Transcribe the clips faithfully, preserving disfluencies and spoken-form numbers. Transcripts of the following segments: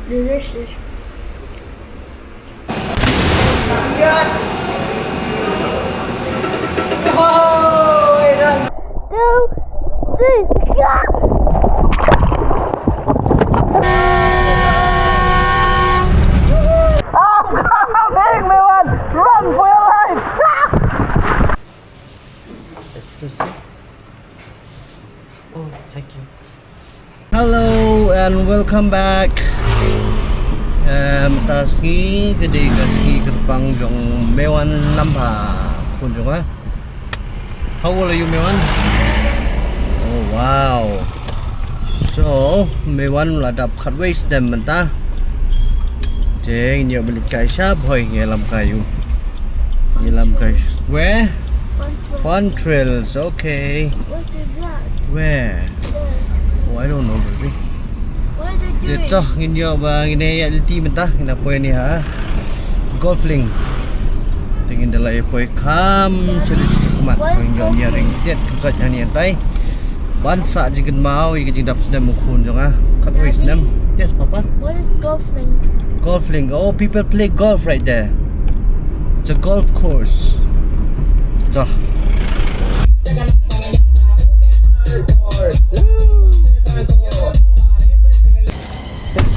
Delicious. Two, three. I'm coming, Mewan! Run for your life! Espresso. Oh, thank you. Hello and welcome back. Em, ta sngi ka dei ka sngi kyrpang jong Mewan Nambha, khun jong nga. How old are you, Mewan? Oh, wow. So, Mewan la dap khatwei snem mynta. Te ngi ïoh ban leit kai sha Bhoi, ngi ïalam kai u. Ngi ïalam kai. Where? Fun Trails. Fun Trails, okay. What is that? Where? There. Oh, I don't know, baby. What are they doing? Te to, ngin ïoh ba ngin ïa leit mynta, ngin ïa poi hangne ha Golf Link. Te ngin da la ïa poi kham sha dei sha khmat. What is Golf Link? Ngin ïa ring tiet kan sait hangne tai. Ban sah jingkynmaw ïa ka jingdap snem u khun jong nga. Khatwei snem. Daddy? Yes, Papa? What is Golf Link? Golf Link. Oh, people play golf right there. It's a golf course. Ito.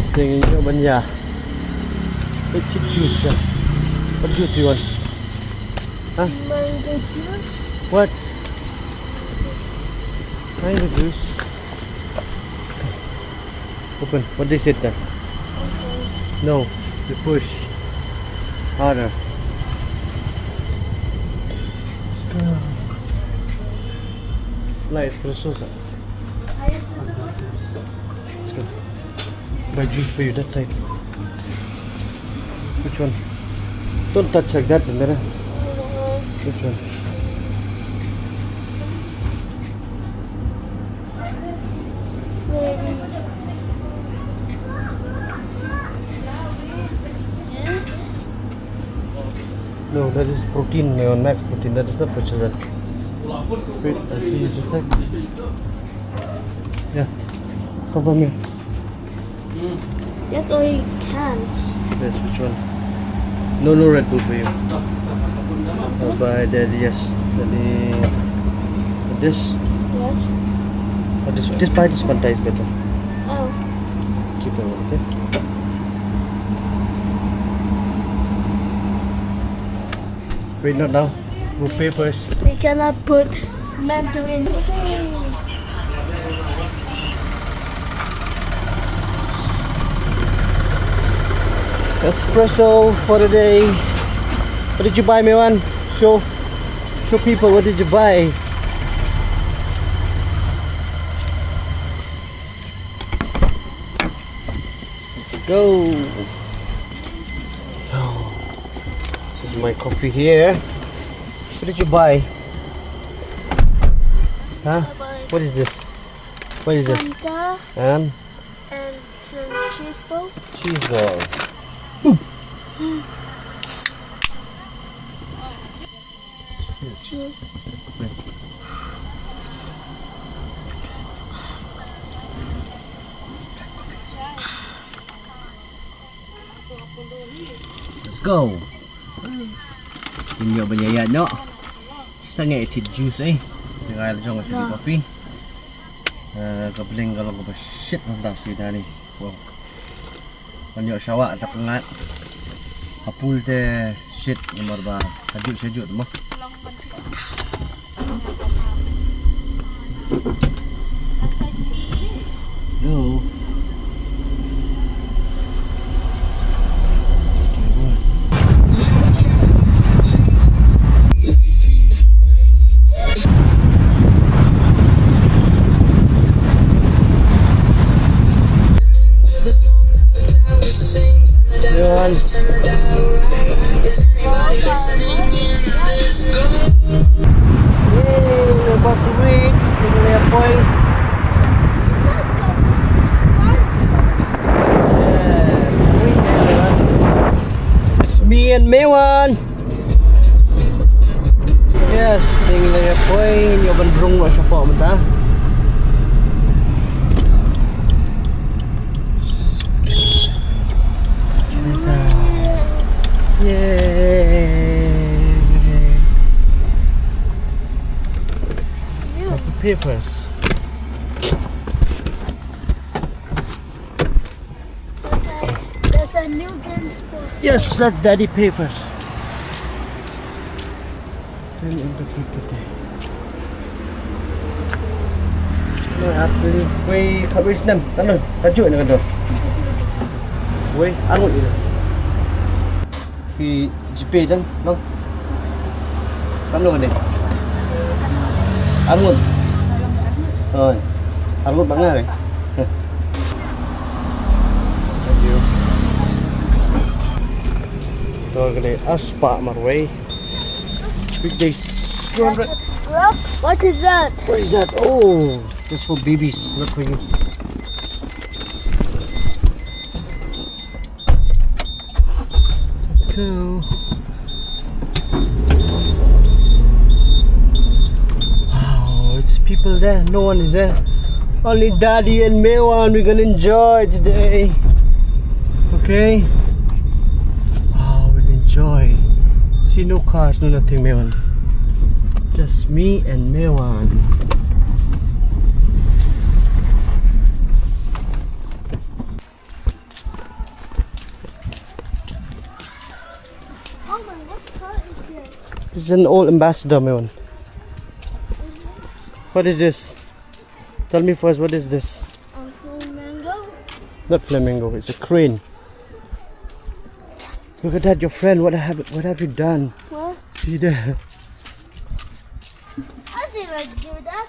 Tingin nyo ba niya. Let's juice siya. What juice do you want? Huh? Mango juice. What? Mango juice. Open. What is it then? No. You push. Harder. Let's go. Lai espresso sa. Let's go. Buy juice for you, that side. Which one? Don't touch like that, Mira. Which one? No, that is protein, my own max protein. That is not for children. Wait, I see you just sec. Yeah, come from here. Yes, or you can. Yes, which one? No, no Red Bull for you. I'll buy that, yes. That is, this. Yes. But this, this, buy this Fanta is better. Oh. Keep it, okay? Wait, not now. We'll pay first. We cannot put Mandarin. Espresso for the day. What did you buy, Mewan? Show, show people what did you buy. Let's go. Oh, this is my coffee here. What did you buy? Huh? I buy What is this? What is this? Fanta. And? And some cheese balls. Cheese balls. Cheers. Let's go. Kin ïoh ban ïaid noh. Sa ngeit thit juice eh. Tyngai la jong ka shu dei coffee. Eh, ka bling ka long kaba shit mynta shu dei ni. Wow. Ban ïoh sha wah tap ngat. Ha pool te shit namar ba ha juh sha juh te mo. Hello. Yun. Yay, we're about to reach the Nilaya Point. Yeah, it's me and Mewan. Yes, ding la ïa poi, ngin ïoh ban rung noh shapoh mynta. Pay first. There's a new game store. Yes, let daddy pay first. Then in the fifty. No, after we come is nem. Ano, tajuk na kado. Wei, angut ni. Phi GPay dang, no? Kam no ding. Angut. Oh. Angut bang ngai. Thank you. Tol kali aspa marwei. Weekdays two hundred. Look, what is that? What is that? Oh, that's for babies, not for you. Let's go. Wow, it's people there. No one is there. Only Daddy and Mewan. We're gonna enjoy today. Okay? Wow, we'll enjoy. See, no cars, no nothing, Mewan. Just me and Mewan. Oh my, what color is this? This is an old ambassador, Mewan. What is this? Tell me first, what is this? A flamingo. Not flamingo, it's a crane. Look at that, your friend. What have what have you done? What? See there. I didn't do that.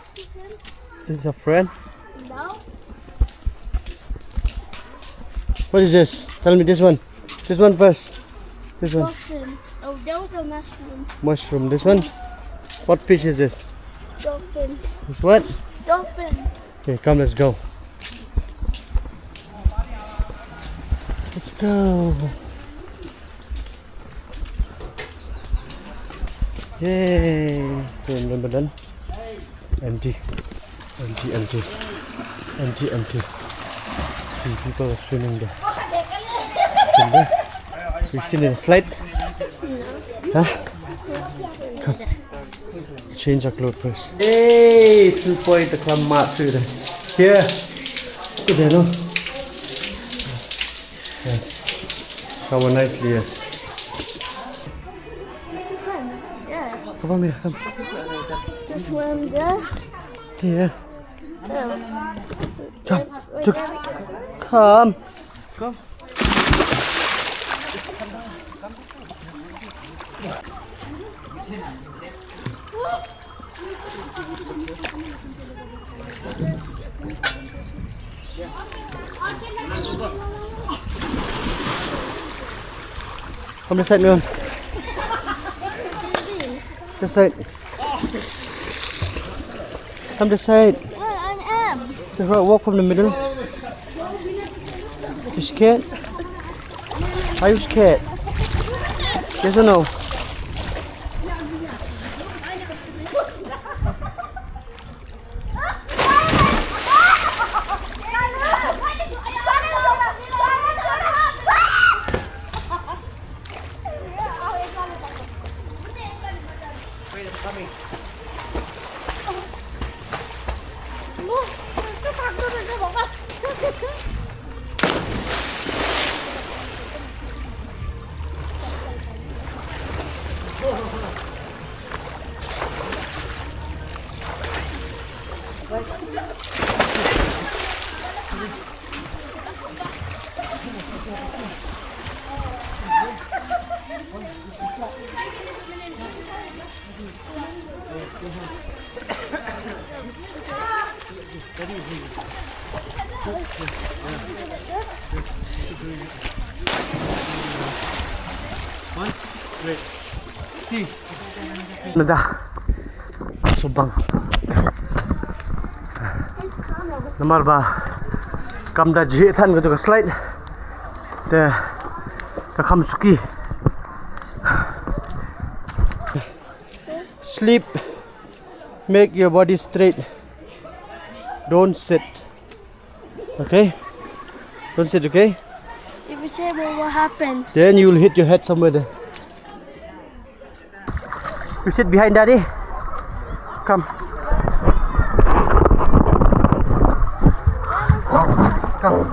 This is a friend. No. What is this? Tell me this one. This one first. This one. Dolphin. Oh, that was a mushroom. Mushroom. This one. What fish is this? Dolphin. This what? Dolphin. Okay, come, let's go. Let's go. Yay! So, in Wimbledon, empty, empty, empty, empty, empty. See, people are swimming there. Swim there. You seen in a slide? Huh? Come. Change our clothes first. Hey, two point the club mat through there. Here. Good there, no? Yeah. Shower nicely, yeah. Yeah. Come on, Mira, come. Just swim there. Here. Um, Jump. Jump. Come. Come. Come this side, Mewan. This side. Come this side. Well, I am. Just walk from the middle. You scared? Are you scared? Yes or no? Nada. Subang. Namar ba kam da jhieh than ka slide. Te ka kham suki. Sleep. Make your body straight. Don't sit. Okay? Don't sit, okay? If you say what will happen? Then you will hit your head somewhere there. You sit behind daddy. Come. Come.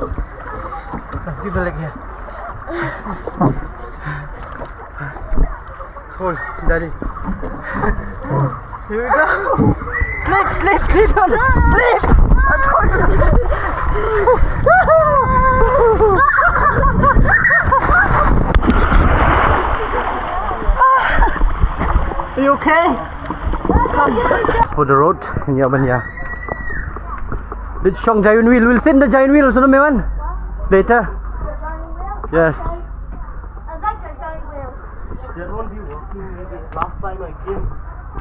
Come, give the leg here. Hold, daddy. Here we go. Sleep, sleep, sleep, sleep. I told you. Are you okay? For the road, yeah, man, yeah. Let's shong giant wheel. We'll send the giant wheel, so no, man. Later. Yes. I like the giant wheel. That won't be working. Last time I came,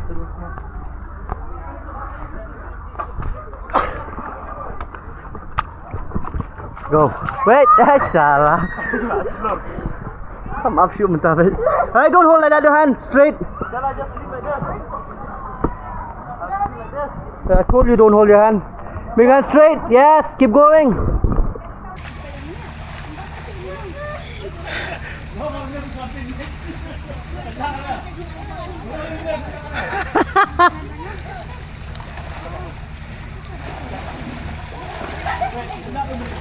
there was no. Go. Wait, eh, salah. Come up, shoot, mentah, wait. Hey, don't hold like that, your hand straight. I told you, don't hold your hand. Make hand straight. Yes, keep going.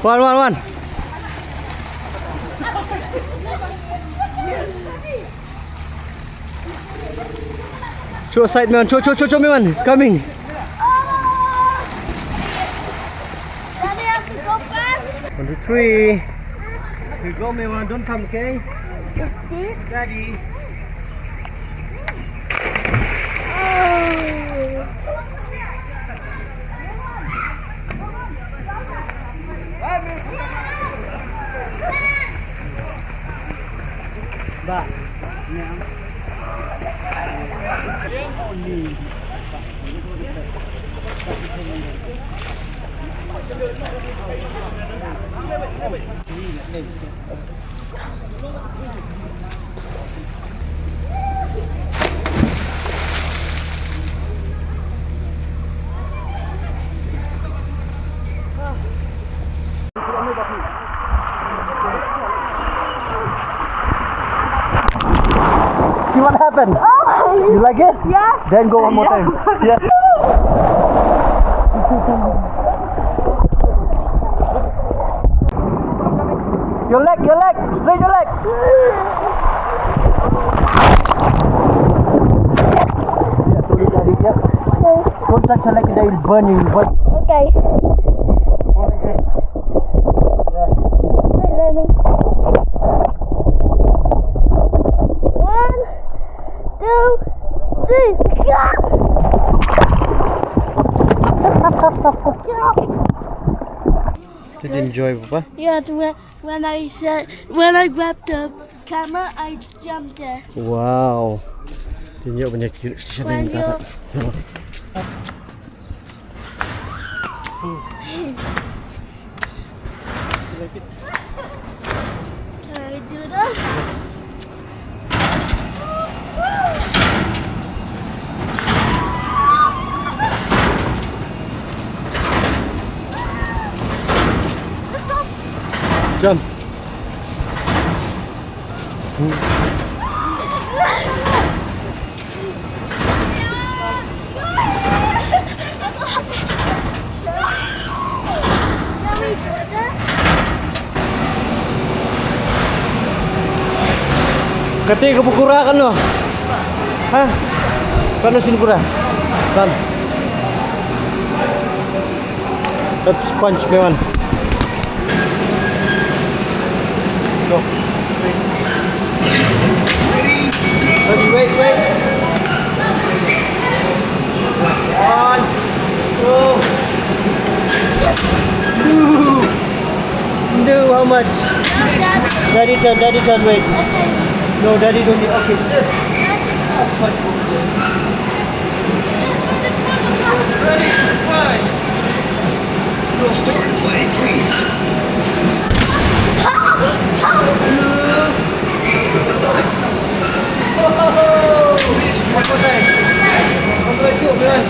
One, one, one. Show side, man. Show, show, show, show me, man. It's coming. Daddy, have to go fast. One, two, three. Here you go, my one. Don't come, okay? Daddy. See what happened? Oh. You like it? Yes. Then go one more time. Yes. Your leg, your leg, straight your leg. Yeah, sorry, daddy, yeah. Don't touch your leg, they will burn you, burn. Okay. Wait, let me. One, two, three. Did you enjoy, Papa? Yeah, when, when I said, when I grabbed the camera, I jumped there. Wow. Tin ïoh ban ïa cute station. When ni mynta. Can I do this? Yes. Jump. Kata ka bukura kan lo? Ha? Kan lo sin kura? Kan. Let's punch, man. Go. Ready? Ready, wait, wait. One, two. No, how much? Daddy turn, daddy turn, wait. No, daddy don't need, okay. Ready, fight. Go start play, please. One more time. One more time, man.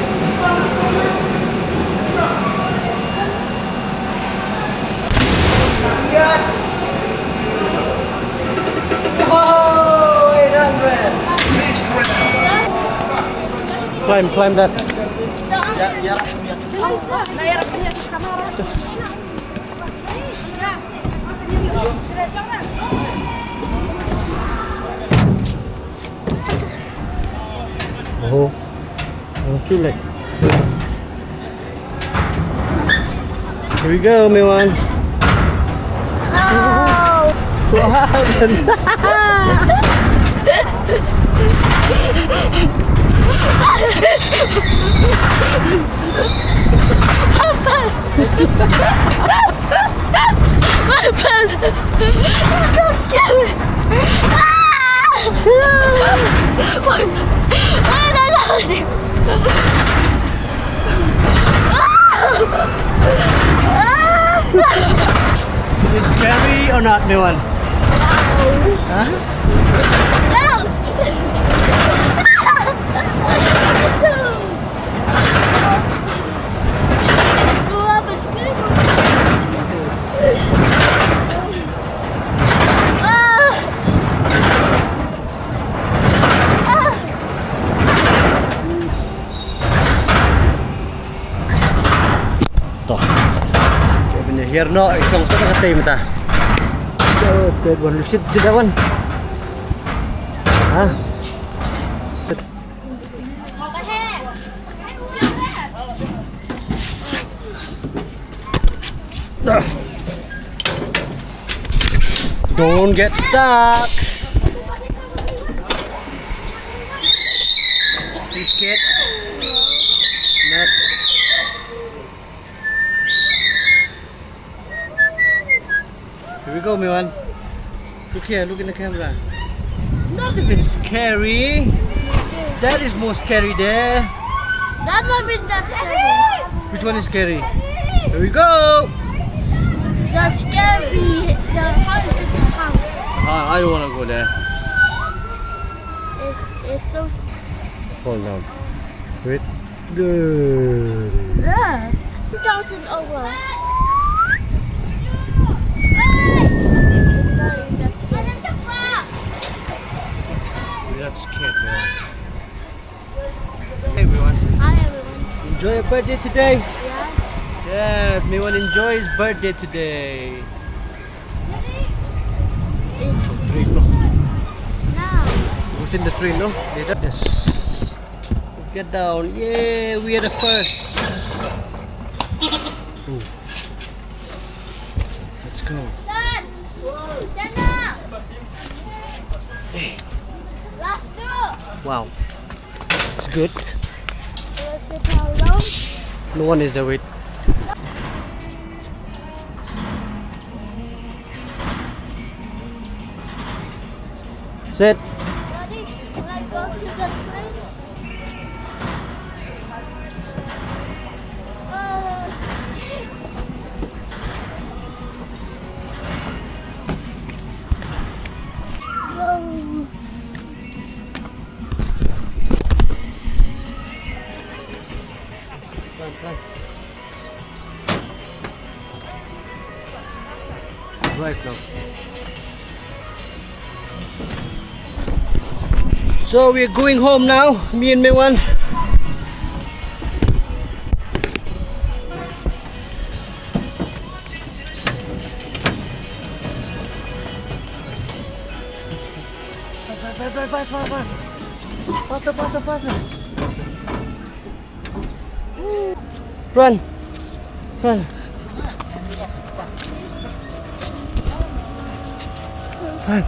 Climb, climb that. Yeah, yeah. Too late. Here we go, Miwan. What happened? Is it scary or not, Miwan? Huh? To. Kevin ïa hiar noh, i shong sa ka tei mynta. To, pet wan lushit sida wan. Ha? Don't get stuck. Please, kid. Net. Here we go, Miwan. Look here, look in the camera. It's not even scary. That is more scary there. That one is not scary. Which one is scary? Here we go. The scary, the house, the house. Ah, I don't wanna go there. It, it's so. Fall down. Wait. Good. Yeah. Two thousand over. That's cute, man. Hey, everyone. Hi, everyone. Enjoy your birthday today. Yeah. Yes, Miwan enjoy his birthday today. Train, no? No. Who's in the train, no? Yes. Get down. Yay, we are the first. Ooh. Let's go. Hey. Wow. It's good. No one is there, wait. Sit. Daddy, can I go to the train? Right now. So we're going home now, me and Mewan. Fast, fast, fast, fast. Faster, faster, faster. Run. Run. Run.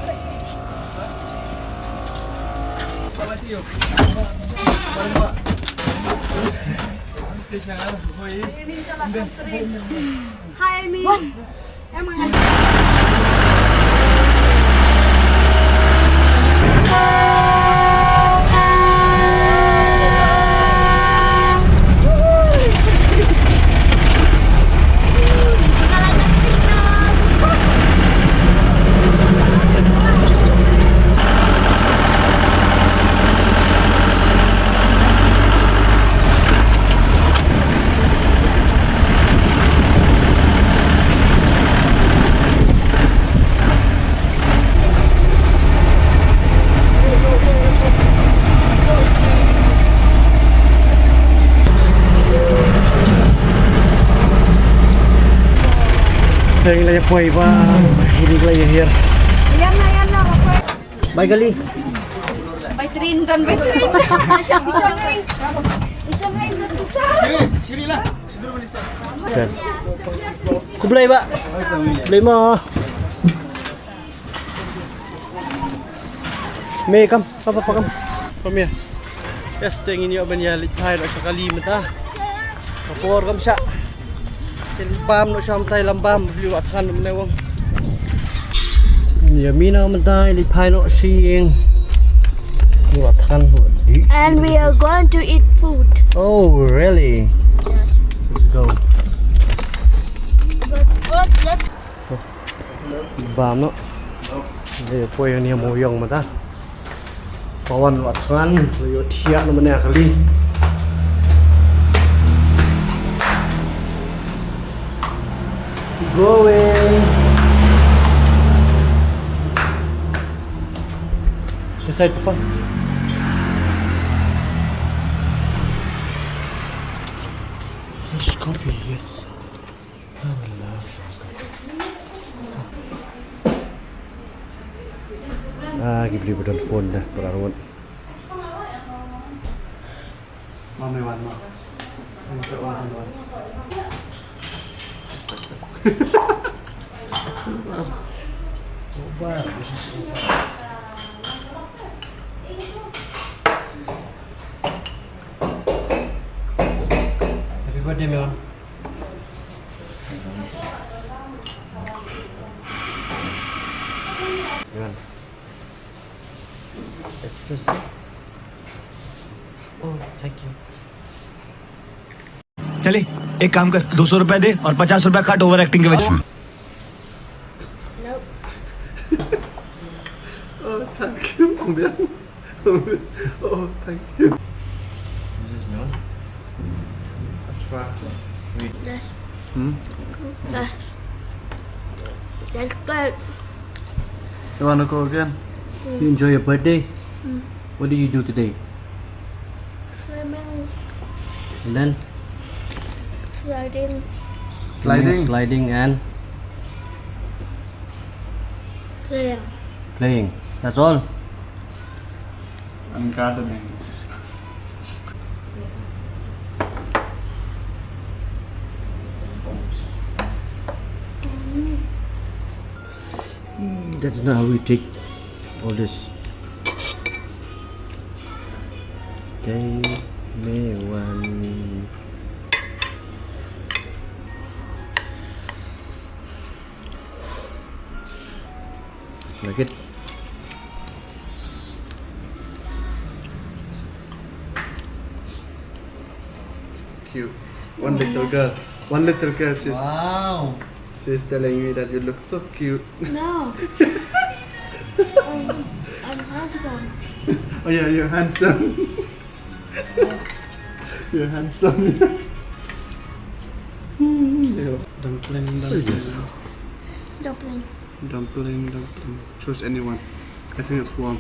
Hi, Amy. Teng la ïa poi ba ini la ïa hiar. Ïa na, ïa na, ba poi. Bai kali. Bai train, don bai train. Shang, shang, shang. Khublei bah. Khublei mo. Me kam, kam, kam, kam. Kam ïa. Yes, te ngin ïoh ban ïa leit phai noh sha kali mynta. Ka por kam shah. Te leit bam noh sha mynta, lam bam, leit wat than mynne wang. Ïa mina mynta leit phai noh sha ïing. Leit wat than. And we are going to eat food. Oh, really? Let's go. Bam noh. Ïa poi ïa ni mo ïong mynta. Pawan wat than, ïoh thiah noh mynne kali. Go away. This side, Papa. Fresh coffee, yes. Ah, ki briew ba don phone da, para ruan. Ma, me wan, ma. Me wan, me wan. Over. This is over. Happy birthday, Mewan. Mewan. Espresso. Oh, thank you. चले, एक काम कर, दो सौ रुपए दे और पचास रुपए काट ओवर एक्टिंग के वजह। Nope. Oh, thank you. Oh, thank you. This is Mewan. Wait. Yes. Hmm? Yes. That's good. You wanna go again? You enjoy your birthday? Mm. What do you do today? Swimming. And then? Sliding. Sliding. Sliding and? Playing. Playing. That's all? And gardening. Mm, that's not how we take all this. Okay, me one. Like it. Cute. One little girl. One little girl. She's, wow, she's telling me that you look so cute. No. I'm, I'm handsome. Oh yeah, you're handsome. You're handsome, yes. Hmm, yeah. Dumpling, dumpling. Dumpling. Dumpling, dumpling. Choose anyone. I think it's warm.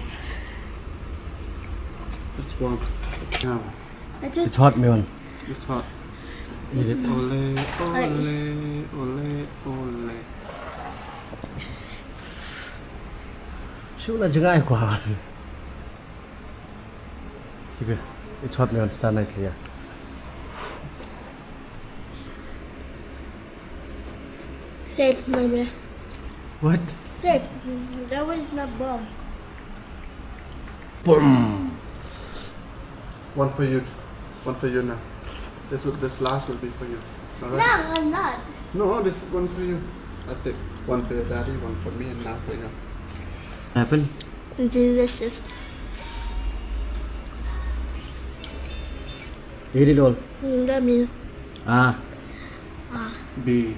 It's warm. Now. I just... It's hot, Mewan. It's hot. Eat it. Ole, ole, ole, ole. Shu la jngai kwa. Keep it. It's hot, Mewan. Stand nicely, yeah. Safe, mommy. What? Safe. That way is not bomb. Boom. One for you. One for you now. This will, this last will be for you. All right? No, I'm not. No, this one's for you. I take one for your daddy, one for me, and now for you. What happened? Delicious. Eat it all. Mm, yummy. Ah. Ah. B.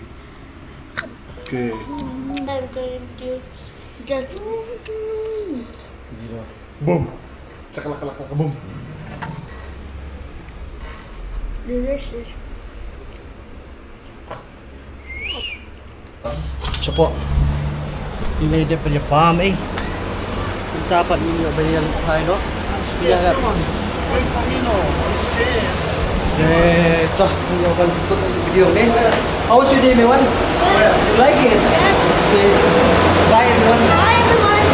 K. Mm, I'm going to just, mm. Eat it all. Boom. Chakalaka, boom. Delicious. Chapo. Ngin ïa dep ïa bam ei. Mynta pat ngin ïa ban ïa leit phai noh. Ïa ka. Te to, ngin ïa ban put video ne. How was your day, Mewan? You like it? Say bye, everyone. Bye, everyone.